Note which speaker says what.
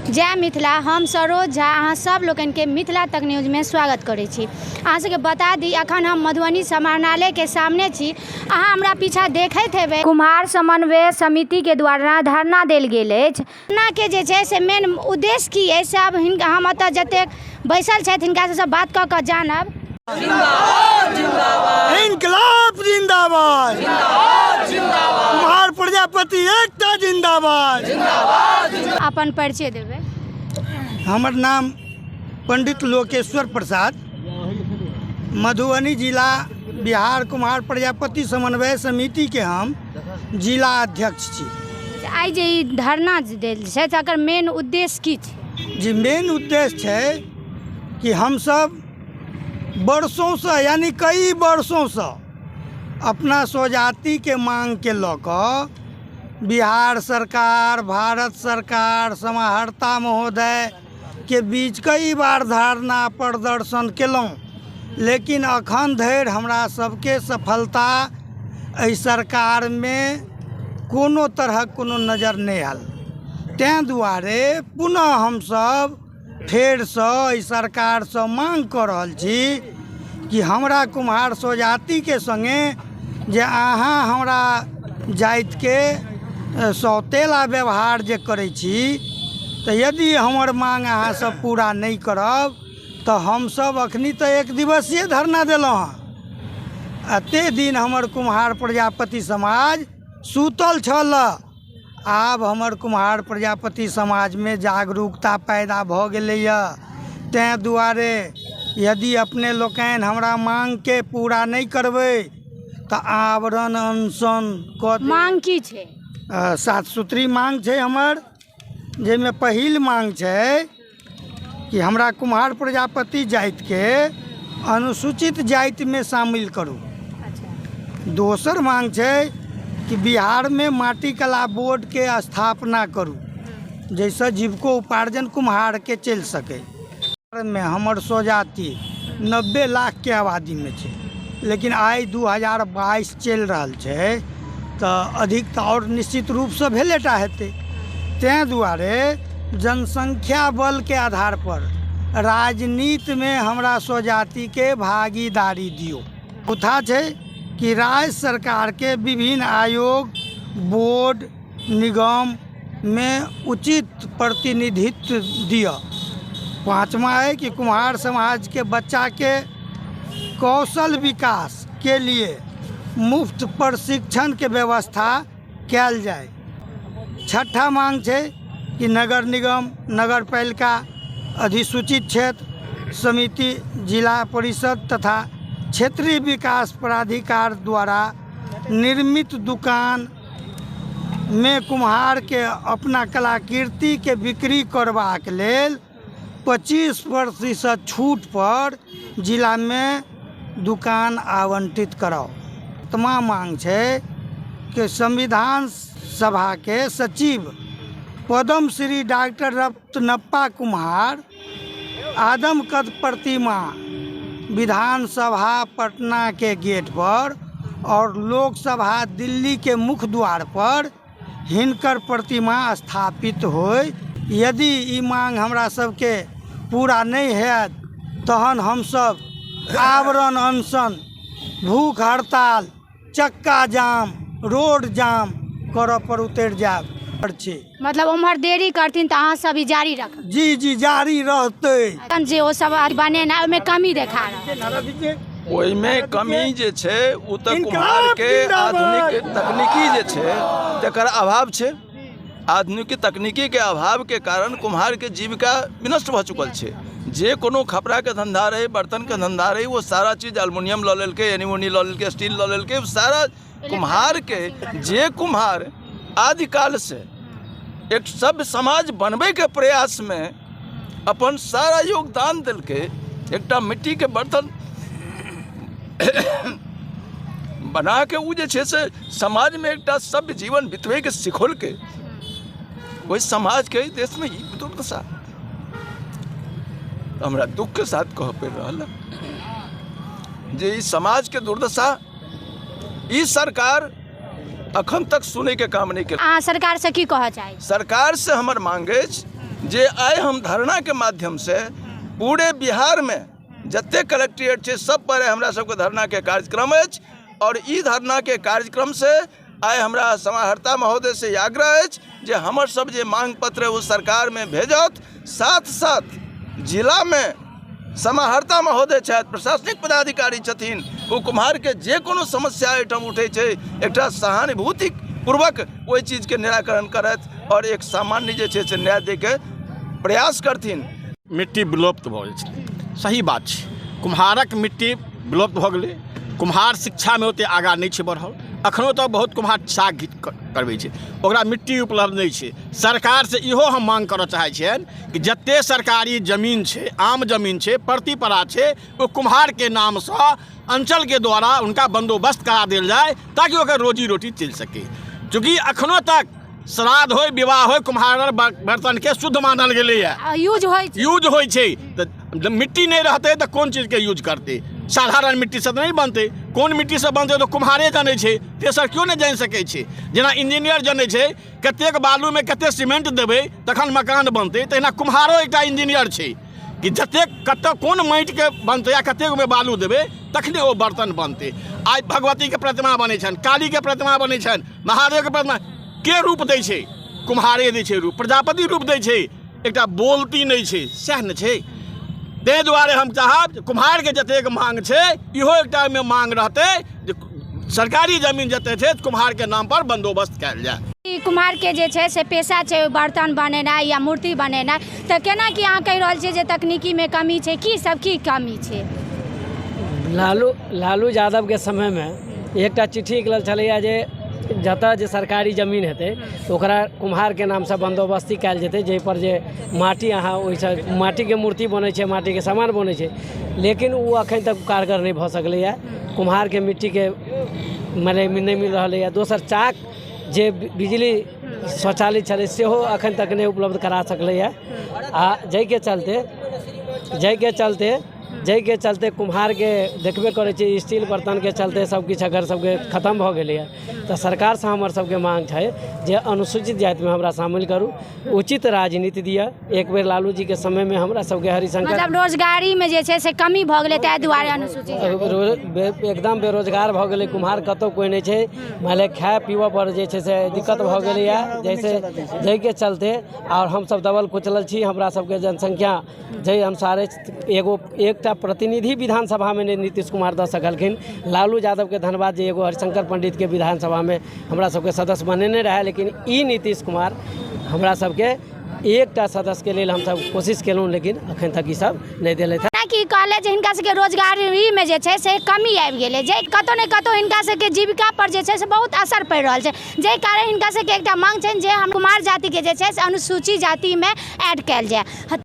Speaker 1: जय मिथिला। हम सरोज झा अहाँ सब लोकनिके मिथिला तक न्यूजमे स्वागत करै छी। अहाँ सबके बता दी अखन हम मधुबनी समाहरणालयके सामने छी। अहाँ हमरा पीछा देखैत हेबै, कुम्हार समन्वय समितिके द्वारा धरना देल गेल अछि। धरनाके जे छै से मेन उद्देश्य की अछि से आब हिनका हम एतऽ जतेक बैसल छथि हिनका सबसँ बात कऽ कऽ जानब।
Speaker 2: इनकलाब जिंदाबाद, कुम्हार प्रजापति एकता जिंदाबाद।
Speaker 1: अपन परिचय देबै।
Speaker 2: हमर नाम पंडित लोकेश्वर प्रसाद, मधुबनी जिला, बिहार कुम्हार प्रजापति समन्वय समिति के हम जिला अध्यक्ष छी।
Speaker 1: आइ जे ई धरना देल छै तकर मेन उद्देश्य की छै?
Speaker 2: जी, मेन उद्देश्य छै कि हमसब वर्षोंसँ, यानी कई वर्षोंसँ अपना स्वजातिके माँगके लऽ कऽ बिहार सरकार, भारत सरकार, समाहर्ता महोदयके बीच कई बार धरना प्रदर्शन केलहुँ, लेकिन अखन धरि हमरा सबके सफलता एहि सरकारमे कोनो तरहक कोनो नजर नहि आयल। ताहि दुआरे पुनः हमसब फेरसँ एहि सरकारसँ माँग कऽ रहल छी कि हमरा कुम्हार स्वजातिके सङ्गे जे अहाँ हमरा जातिके सौतेला व्यवहार जे करै छी, तऽ यदि हमर माँग अहाँ सब पूरा नहि करब तऽ हमसब अखनी तऽ एक दिवसीय धरना देलहुँ हँ। एते दिन हमर कुम्हार प्रजापति समाज सुतल छल, आब हमर कुम्हार प्रजापति समाजमे जागरूकता पैदा भऽ गेलैए। ताहि दुआरे यदि अपने लोकनि हमरा माँगके पूरा नहि करबै तऽ आवरण अनशन कऽ देब।
Speaker 1: माँग की छै?
Speaker 2: 7 सूत्री माँग छै हमर, जाहिमे पहिल माँग छै कि हमरा कुम्हार प्रजापति जातिके अनुसूचित जातिमे शामिल करू। दोसर माँग छै कि बिहारमे माटी कला बोर्डके स्थापना करू, जाहिसँ जीविको उपार्जन कुम्हारके चलि सकै। मे हमर स्वजाति 90 लाखके आबादीमे छै, लेकिन आइ 2022 चलि रहल छै तऽ अधिक तऽ आओर निश्चित रूपसँ भेलेटा हेतै। ताहि दुआरे जनसंख्या बलके आधारपर राजनीतिमे हमरा स्वजातिके भागीदारी दियौ। चौथा छै कि राज्य सरकारके विभिन्न आयोग, बोर्ड, निगममे उचित प्रतिनिधित्व दिअ। पाँचमा अइ कि कुम्हार समाजके बच्चाके कौशल विकासके लिए मुफ्त प्रशिक्षणके व्यवस्था कयल जाय। छठा मांग छै कि नगर निगम, नगर पालिका, अधिसूचित क्षेत्र समिति, जिला परिषद तथा क्षेत्रीय विकास प्राधिकार द्वारा निर्मित दुकान मे कुम्हारके अपना कलाकृतिके बिक्री करबाक लेल 25% छूट पर जिलामे दुकान आवंटित कराउ। सातवाँ मांग छै कि संविधान सभाके सचिव पद्मश्री डॉक्टर रत्नप्पा कुम्हार आदमकद प्रतिमा विधानसभा पटना के गेट पर और लोकसभा दिल्ली के मुख्य द्वार पर हिनकर प्रतिमा स्थापित होय। यदि ई मांग हमरा सबके पूरा नहि हैत तहन हमसब आवरण अनशन, भूख हड़ताल, चक्का जाम, रोड जाम करऽ पर उतरि जायब छी।
Speaker 1: मतलब उम्हर देरी करथिन तऽ अहाँ सब ई जारी रखब?
Speaker 2: जी जी, जारी रहतै।
Speaker 1: तहन जे ओ सब बनेनाइ ओहिमे कमी देखा रहल?
Speaker 3: ओहिमे कमी जे छै ओ तऽ कुम्हारके आधुनिक तकनीकी जे छै तकर अभाव छै। आधुनिक तकनीकीके अभावके कारण कुम्हारके जीविका विनष्ट भऽ चुकल छै। जे कोनो खपड़ाके धन्धा रहै, बर्तनके धन्धा रहै, ओ सारा चीज एल्युमिनियम लऽ लेलकै, एनी लऽ लेलकै, स्टील लऽ लेलकै, सारा कुम्हारके। जे कुम्हार आदिकालसँ एक सभ्य समाज बनबैके प्रयासमे अपन सारा योगदान देलकै, एकटा मिट्टीके बर्तन बनाके ओ जे छै से समाजमे एकटा सभ्य जीवन बितबैके सिखौलकै, ओहि समाजके एहि देशमे ई दुर्दशा हमरा दुःखके साथ कहऽ पड़ि रहल है जे ई समाजके दुर्दशा ई सरकार अखन तक सुनैके काम नहि केलकै।
Speaker 1: अहाँ सरकारसँ की कहऽ चाहै छी?
Speaker 3: सरकारसँ हमर मांग अछि जे आइ हम धरनाके माध्यमसँ पूरे बिहारमे जतेक कलेक्ट्रिएट छै सब पर हमरा सबके धरनाके कार्यक्रम अछि। और ई धरनाके कार्यक्रमसँ आइ हमरा समाहर्ता महोदयसँ आग्रह अछि जे हमर सब जे मांग पत्र ओ सरकारमे भेजत। साथ साथ जिलामे समाहर्ता महोदय छथि, प्रशासनिक पदाधिकारी छथिन, ओ कुम्हारके जे कोनो समस्या एहिठाम उठै छै एकटा सहानुभूति पूर्वक ओहि चीजके निराकरण करथि और एक सामान्य जे छै से न्याय दैके प्रयास करथिन।
Speaker 4: मिट्टी विलुप्त भऽ गेल छलै, सही बात छै। कुम्हारक मिट्टी विलुप्त भऽ गेलै। कुम्हार शिक्षामे ओतेक आगाँ नहि छै बढ़ल। एखनो तऽ बहुत कुम्हार साग घीच करबै छै, ओकरा मिट्टी उपलब्ध नहि छै। सरकारसँ इहो हम माँग करऽ चाहै छियनि कि जतेक सरकारी जमीन छै, आम जमीन छै, परती परा छै, ओ कुम्हारके नामसँ अञ्चलके द्वारा हुनका बन्दोबस्त करा देल जाय ताकि ओकर रोजी रोटी चलि सकै। चूँकि एखनो तक श्राद्ध होइ, विवाह होइ, कुम्हार बर्तनके शुद्ध मानल गेलैए,
Speaker 1: यूज होइ छै,
Speaker 4: यूज होइ छै। तऽ मिट्टी नहि रहतै तऽ कोन चीजके यूज करतै? साधारण मिट्टीसँ तऽ नहि बनतै। कोन मिट्टीसँ बनतै तऽ कुम्हारे जनै छै, तेसर केओ नहि जानि सकै छै। जेना इंजीनियर जनै छै कतेक बालूमे कतेक सीमेंट देबै तखन मकान बनतै, तहिना कुम्हारो एकटा इंजीनियर छै कि जतेक कतऽ कोन माटिके बनतै आ कतेक ओहिमे बालू देबै तखने ओ बर्तन बनतै। आइ भगवतीके प्रतिमा बनै छनि, कालीके प्रतिमा बनै छनि, महादेवके प्रतिमा के रूप दै छै? कुम्हारे दै छै रूप, प्रजापति रूप दै छै। एकटा बोलती नहि छै, सएह ने छै। ताहि दुआरे हम चाहब जे कुम्हारके जतेक मांग छै इहो एकटा ओहिमे मांग रहतै जे सरकारी जमीन जते छै कुम्हारके नाम पर बंदोबस्त कयल जाय।
Speaker 1: ई कुम्हारके जे छै से पेशा छै बर्तन बनेनाइ या मूर्ति बनेनाइ, तऽ केना की अहाँ कहि रहल छियै जे तकनीकीमे कमी छै? की सब की कमी छै?
Speaker 5: लालू यादवके समयमे एकटा चिट्ठी निकलल छलैए जे जतऽ जे सरकारी जमीन हेतै ओकरा कुम्हारके नामसँ बन्दोबस्ती कयल जेतै, जाहिपर जे माटि अहाँ ओहिसँ माटिके मूर्ति बनै छै, माटिके सामान बनै छै, लेकिन ओ एखन तक कारगर नहि भऽ सकलैए। कुम्हारके मिट्टीके मने नहि मिल रहलैए। दोसर चाक जे बिजली स्वचालित छलै सेहो एखन तक नहि उपलब्ध करा सकलैए। आ जाहिके चलते कुम्हारके देखबे करै छी, स्टील बर्तनके चलते सब किछु अगर सबके खतम भऽ गेलैए। तऽ सरकारसँ हमर सबके मांग छै जे अनुसूचित जातिमे हमरा शामिल करू, उचित राजनीति दिअ। एक बेर लालू जीके समयमे हमरा सबके हरिशंकर
Speaker 1: मतलब रोजगारीमे जे छै से कमी भऽ गेलै, ताहि दुआरे अनुसूचित जाति।
Speaker 5: एकदम बेरोजगार भऽ गेलै कुम्हार, कतहु कोइ नहि छै। मानि लिअ खाय पीबऽ पर जे छै से दिक्कत भऽ गेलैए, जैसे जाहिके चलते आओर हमसब दबल कुचलल छी। हमरा सबके जनसंख्या जाहि अनुसार अछि, एगो एकटा प्रतिनिधि विधानसभामे नहि नीतीश कुमार दऽ सकलखिन। लालू यादवके धन्यवाद जे एगो हरिशंकर पंडितके विधानसभामे हमरा सबके सदस्य बनेने रहए, लेकिन ई नीतीश कुमार हमरा सबके एकटा सदस्यके लेल हमसब कोशिश केलहुँ, लेकिन एखन तक ई सब नहि देलथि।
Speaker 1: जेनाकि कहले जे हिनका सबके रोजगारीमे जे छै से कमी आबि गेलै, जे कतहु ने कतहु हिनका सबके जीविका पर जे छै से बहुत असर पड़ि रहल छै, जाहि कारण हिनका सबके एकटा मांग छनि जे हम कुम्हार जातिके जे छै से अनुसूचित जातिमे ऐड कयल जाय।